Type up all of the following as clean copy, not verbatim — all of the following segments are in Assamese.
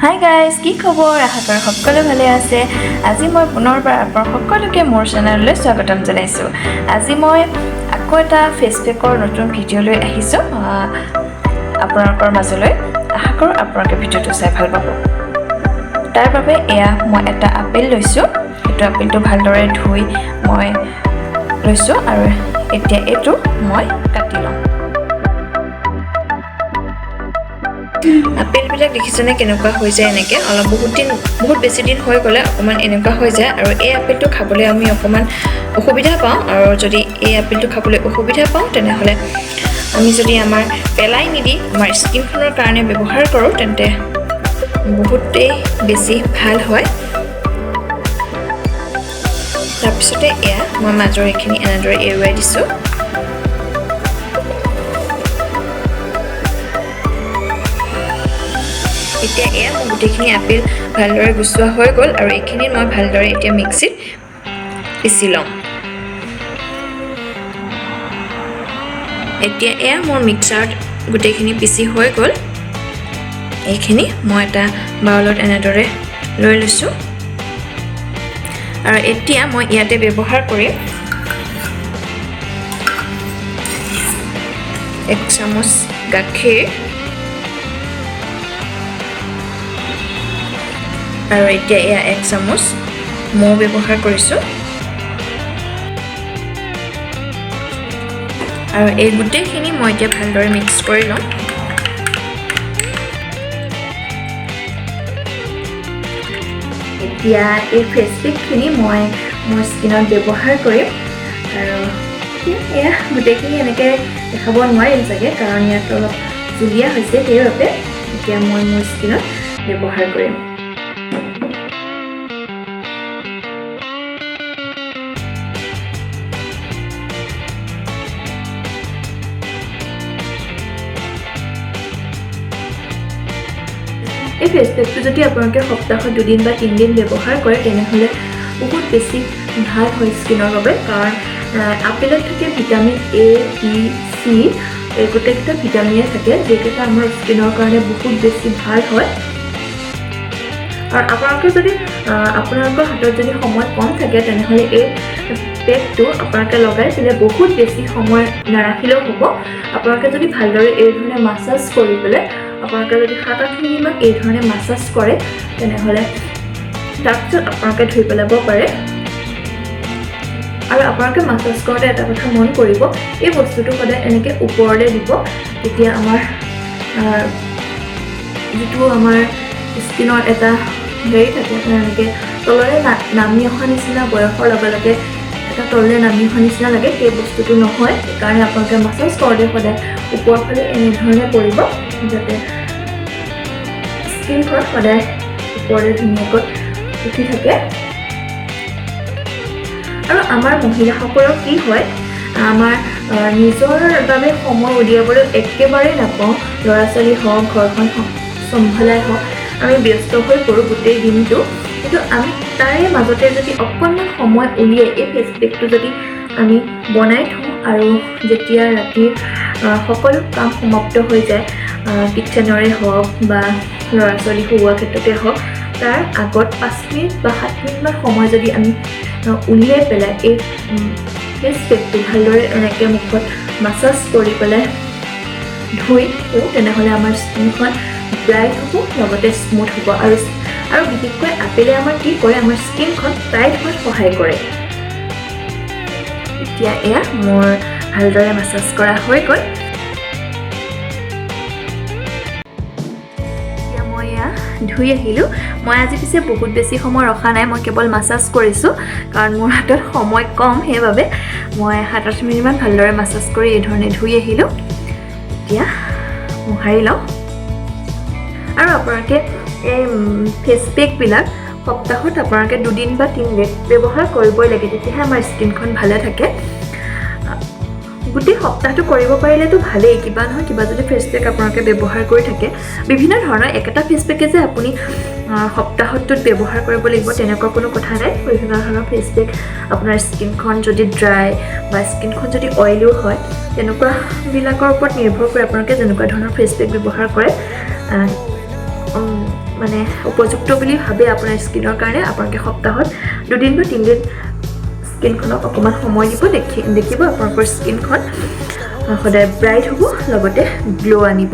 হাই গাইজ, কি খবৰ? আশা কৰোঁ সকলো ভালে আছে। আজি মই পুনৰবাৰ আপোনাৰ সকলোকে মোৰ চেনেললৈ স্বাগতম জনাইছোঁ। আজি মই আকৌ এটা ফেচ পেকৰ নতুন ভিডিঅ' লৈ আহিছোঁ আপোনালোকৰ মাজলৈ। আশা কৰোঁ আপোনালোকে ভিডিঅ'টো চাই ভাল পাব। তাৰ বাবে এয়া মই এটা আপেল লৈছোঁ। এইটো আপেলটো ভালদৰে ধুই মই লৈছোঁ আৰু এতিয়া এইটো মই কাটি ল'ম। আপেলবিলাক দেখিছেনে কেনেকুৱা হৈ যায়? এনেকৈ অলপ বহুত দিন, বহুত বেছি দিন হৈ গ'লে অকণমান এনেকুৱা হৈ যায় আৰু এই আপেলটো খাবলৈ আমি অকণমান অসুবিধা পাওঁ। আৰু যদি এই আপেলটো খাবলৈ অসুবিধা পাওঁ, তেনেহ'লে আমি যদি আমাৰ পেলাই নিদি আমাৰ স্কিনখনৰ কাৰণে ব্যৱহাৰ কৰোঁ, তেন্তে বহুতেই বেছি ভাল হয়। তাৰপিছতে এয়া মই মাজৰ এইখিনি এনেদৰে এৰুৱাই দিছোঁ। এতিয়া এয়া মোৰ গোটেইখিনি আপেল ভালদৰে গুচোৱা হৈ গ'ল আৰু এইখিনি মই ভালদৰে এতিয়া মিক্সিত পিচি ল'ম। এতিয়া এয়া মোৰ মিক্সাৰত গোটেইখিনি পিচি হৈ গ'ল। এইখিনি মই এটা বাউলত এনেদৰে লৈ লৈছোঁ আৰু এতিয়া মই ইয়াতে ব্যৱহাৰ কৰিম 1 চামুচ গাখীৰ আৰু এতিয়া এয়া 1 চামুচ মৌ ব্যৱহাৰ কৰিছোঁ। আৰু এই গোটেইখিনি মই এতিয়া ভালদৰে মিক্স কৰি ল'ম। এতিয়া এই ফেচ পেকখিনি মই মোৰ স্কিনত ব্যৱহাৰ কৰিম। আৰু এয়া গোটেইখিনি এনেকৈ দেখাব নোৱাৰিম চাগে, কাৰণ ইয়াত অলপ জুলীয়া হৈছে, সেইবাবে এতিয়া মই মোৰ স্কিনত ব্যৱহাৰ কৰিম। এই ফেচ পেকটো যদি আপোনালোকে সপ্তাহত 2 দিন বা 3 দিন ব্যৱহাৰ কৰে, তেনেহ'লে বহুত বেছি ভাল হয় স্কিনৰ বাবে। কাৰণ আপেলত থাকে ভিটামিন এ, বি, চি, এই গোটেইকেইটা ভিটামিনে থাকে, যিকেইটা আমাৰ স্কিনৰ কাৰণে বহুত বেছি ভাল হয়। আৰু আপোনালোকে যদি আপোনালোকৰ হাতত যদি সময় কম থাকে, তেনেহ'লে এই পেকটো আপোনালোকে লগাই পেলাই বহুত বেছি সময় নাৰাখিলেও হ'ব। আপোনালোকে যদি ভালদৰে এই ধৰণে মাছাজ কৰি পেলাই আপোনালোকে যদি 7-8 মিনিটমান এই ধৰণে মাছাজ কৰে, তেনেহ'লে তাৰপিছত আপোনালোকে ধুই পেলাব পাৰে। আৰু আপোনালোকে মাছাজ কৰোঁতে এটা কথা মন কৰিব, এই বস্তুটো সদায় এনেকৈ ওপৰলৈ দিব। তেতিয়া আমাৰ যিটো আমাৰ স্কিনৰ এটা হেৰি থাকে, এনেকৈ তললৈ নামি অহা নিচিনা, বয়সৰ লগে লগে এটা তললৈ নামি অহা নিচিনা লাগে, সেই বস্তুটো নহয়। সেইকাৰণে আপোনালোকে মাছাজ কৰোঁতে সদায় ওপৰৰ ফালে এনেধৰণে কৰিব, যাতে স্কিনখন সদায় ওপৰলৈ ধুনীয়াকৈ উঠি থাকে। আৰু আমাৰ মহিলাসকলৰ কি হয়, আমাৰ নিজৰ বাবে সময় উলিয়াবলৈ একেবাৰেই নাপাওঁ। ল'ৰা ছোৱালী হওক, ঘৰখন চম্ভালাই হওক, আমি ব্যস্ত হৈ পৰোঁ গোটেই দিনটো। কিন্তু আমি তাৰে মাজতে যদি অকণমান সময় উলিয়াই এই ফেচ পেকটো যদি আমি বনাই থওঁ আৰু যেতিয়া ৰাতি সকলো কাম সমাপ্ত হৈ যায়, কিটচেনৰে হওক বা ল'ৰা ছোৱালী শুওৱা ক্ষেত্ৰতে হওক, তাৰ আগত 5 মিনিট বা 7 মিনিটমান সময় যদি আমি উলিয়াই পেলাই এই ফেচ পেকটো ভালদৰে এনেকৈ মুখত মাছাজ কৰি পেলাই ধুই দিওঁ, তেনেহ'লে আমাৰ স্কিনখন ব্ৰাইট হ'ব, লগতে স্মুথ হ'ব। আৰু আৰু বিশেষকৈ আপেলে আমাৰ কি কৰে, আমাৰ স্কিনখন টাইট হোৱাত সহায় কৰে। এতিয়া এয়া মোৰ ভালদৰে মাছাজ কৰা হৈ গ'ল। এতিয়া মই এয়া ধুই আহিলোঁ। মই আজি পিছে বহুত বেছি সময় ৰখা নাই, মই কেৱল মাছাজ কৰিছোঁ, কাৰণ মোৰ হাতত সময় কম। সেইবাবে মই 7-8 মিনিটমান ভালদৰে মাছাজ কৰি এই ধৰণে ধুই আহিলোঁ। এতিয়া মোহাৰি লওঁ। আৰু আপোনালোকে এই ফেচ পেকবিলাক সপ্তাহত আপোনালোকে 2 দিন বা 3 দিন ব্যৱহাৰ কৰিবই লাগে, তেতিয়াহে আমাৰ স্কিনখন ভালে থাকে। গোটেই সপ্তাহটো কৰিব পাৰিলেতো ভালেই। কিবা নহয় কিবা যদি ফেচ পেক আপোনালোকে ব্যৱহাৰ কৰি থাকে, বিভিন্ন ধৰণৰ, একেটা ফেচ পেকে যে আপুনি সপ্তাহটোত ব্যৱহাৰ কৰিব লাগিব তেনেকুৱা কোনো কথা নাই। বিভিন্ন ধৰণৰ ফেচ পেক আপোনাৰ স্কিনখন যদি ড্ৰাই বা স্কিনখন যদি অইলিও হয়, তেনেকুৱাবিলাকৰ ওপৰত নিৰ্ভৰ কৰি আপোনালোকে যেনেকুৱা ধৰণৰ ফেচ পেক ব্যৱহাৰ কৰে। মানে উপযুক্ত বুলি ভাবে আপোনাৰ স্কিনৰ কাৰণে, আপোনালোকে সপ্তাহত 2 দিন বা 3 দিন স্কিনখনক অকণমান সময় দিব। দেখিব আপোনালোকৰ স্কিনখন সদায় ব্ৰাইট হ'ব, লগতে গ্ল' আনিব।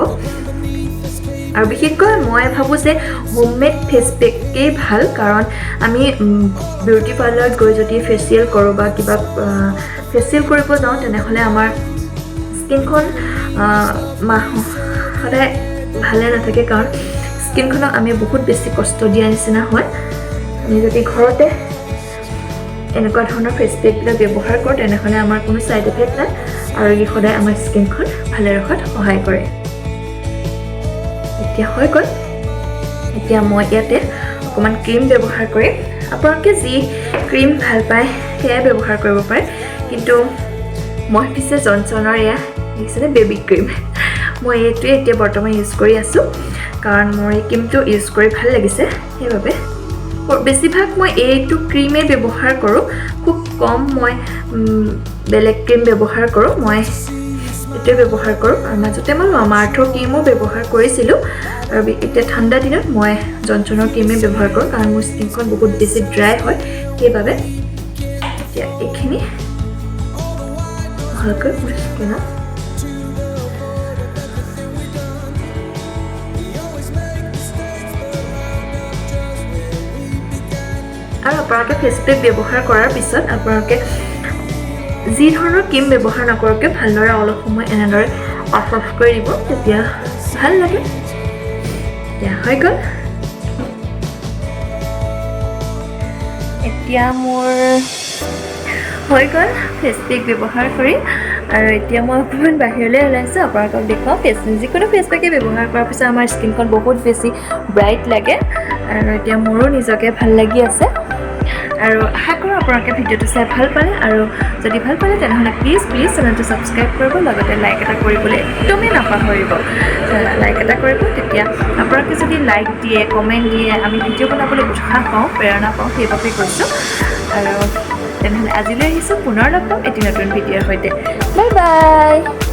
আৰু বিশেষকৈ মই ভাবোঁ যে হোমমেড ফেচ পেকেই ভাল, কাৰণ আমি বিউটি পাৰ্লাৰত গৈ যদি ফেচিয়েল কৰোঁ বা কিবা ফেচিয়েল কৰিব যাওঁ, তেনেহ'লে আমাৰ স্কিনখন সদায় ভালে নাথাকে, কাৰণ স্কিনখনক আমি বহুত বেছি কষ্ট দিয়া নিচিনা হয়। আমি যদি ঘৰতে এনেকুৱা ধৰণৰ ফেচ পেকবিলাক ব্যৱহাৰ কৰোঁ, তেনেহ'লে আমাৰ কোনো ছাইড এফেক্ট নাই আৰু ই সদায় আমাৰ স্কিনখন ভালে ৰখাত সহায় কৰে। এতিয়া হৈ গ'ল। এতিয়া মই ইয়াতে অকণমান ক্ৰীম ব্যৱহাৰ কৰিম। আপোনালোকে যি ক্ৰীম ভাল পায় সেয়াই ব্যৱহাৰ কৰিব পাৰে, কিন্তু মই পিছে জনছনৰ এয়া দেখিছেনে বেবী ক্ৰীম, মই এইটোৱে এতিয়া বৰ্তমান ইউজ কৰি আছোঁ, কাৰণ মোৰ এই ক্ৰীমটো ইউজ কৰি ভাল লাগিছে। সেইবাবে বেছিভাগ মই এইটো ক্ৰীমেই ব্যৱহাৰ কৰোঁ। খুব কম মই বেলেগ ক্ৰীম ব্যৱহাৰ কৰোঁ। মই এইটোৱে ব্যৱহাৰ কৰোঁ আৰু মাজতে মই মামাআৰ্থৰ ক্ৰীমো ব্যৱহাৰ কৰিছিলোঁ। আৰু এতিয়া ঠাণ্ডা দিনত মই জনছনৰ ক্ৰীমেই ব্যৱহাৰ কৰোঁ, কাৰণ মোৰ স্কিনখন বহুত বেছি ড্ৰাই হয়। সেইবাবে এতিয়া এইখিনি ভালকৈ মোৰ স্কিনত। আৰু আপোনালোকে ফেচ পেক ব্যৱহাৰ কৰাৰ পিছত আপোনালোকে যি ধৰণৰ ক্ৰীম ব্যৱহাৰ নকৰক কিয়, ভালদৰে অলপ সময় এনেদৰে মাছাজ কৰি দিব, তেতিয়া ভাল লাগে। এতিয়া হৈ গ'ল। এতিয়া মোৰ হৈ গ'ল ফেচ পেক ব্যৱহাৰ কৰি আৰু এতিয়া মই অকণমান বাহিৰলৈ ওলাইছোঁ, আপোনালোকক দেখুৱাওঁ। যিকোনো ফেচ পেকে ব্যৱহাৰ কৰাৰ পিছত আমাৰ স্কিনখন বহুত বেছি ব্ৰাইট লাগে আৰু এতিয়া মোৰো নিজকে ভাল লাগি আছে। আৰু আশা কৰোঁ আপোনালোকে ভিডিঅ'টো চাই ভাল পালে আৰু যদি ভাল পালে, তেনেহ'লে প্লিজ প্লিজ চেনেলটো ছাবস্ক্ৰাইব কৰিব, লগতে লাইক এটা কৰিবলৈ একদমেই নাপাহৰিব। লাইক এটা কৰিব, তেতিয়া আপোনালোকে যদি লাইক দিয়ে, কমেণ্ট দিয়ে, আমি ভিডিঅ' বনাবলৈ উৎসাহ পাওঁ, প্ৰেৰণা পাওঁ, সেইবাবে কৈছোঁ। আৰু তেনেহ'লে আজিলৈ আহিছোঁ, পুনৰ লগ পাম এটি নতুন ভিডিঅ'ৰ সৈতে। Bye bye.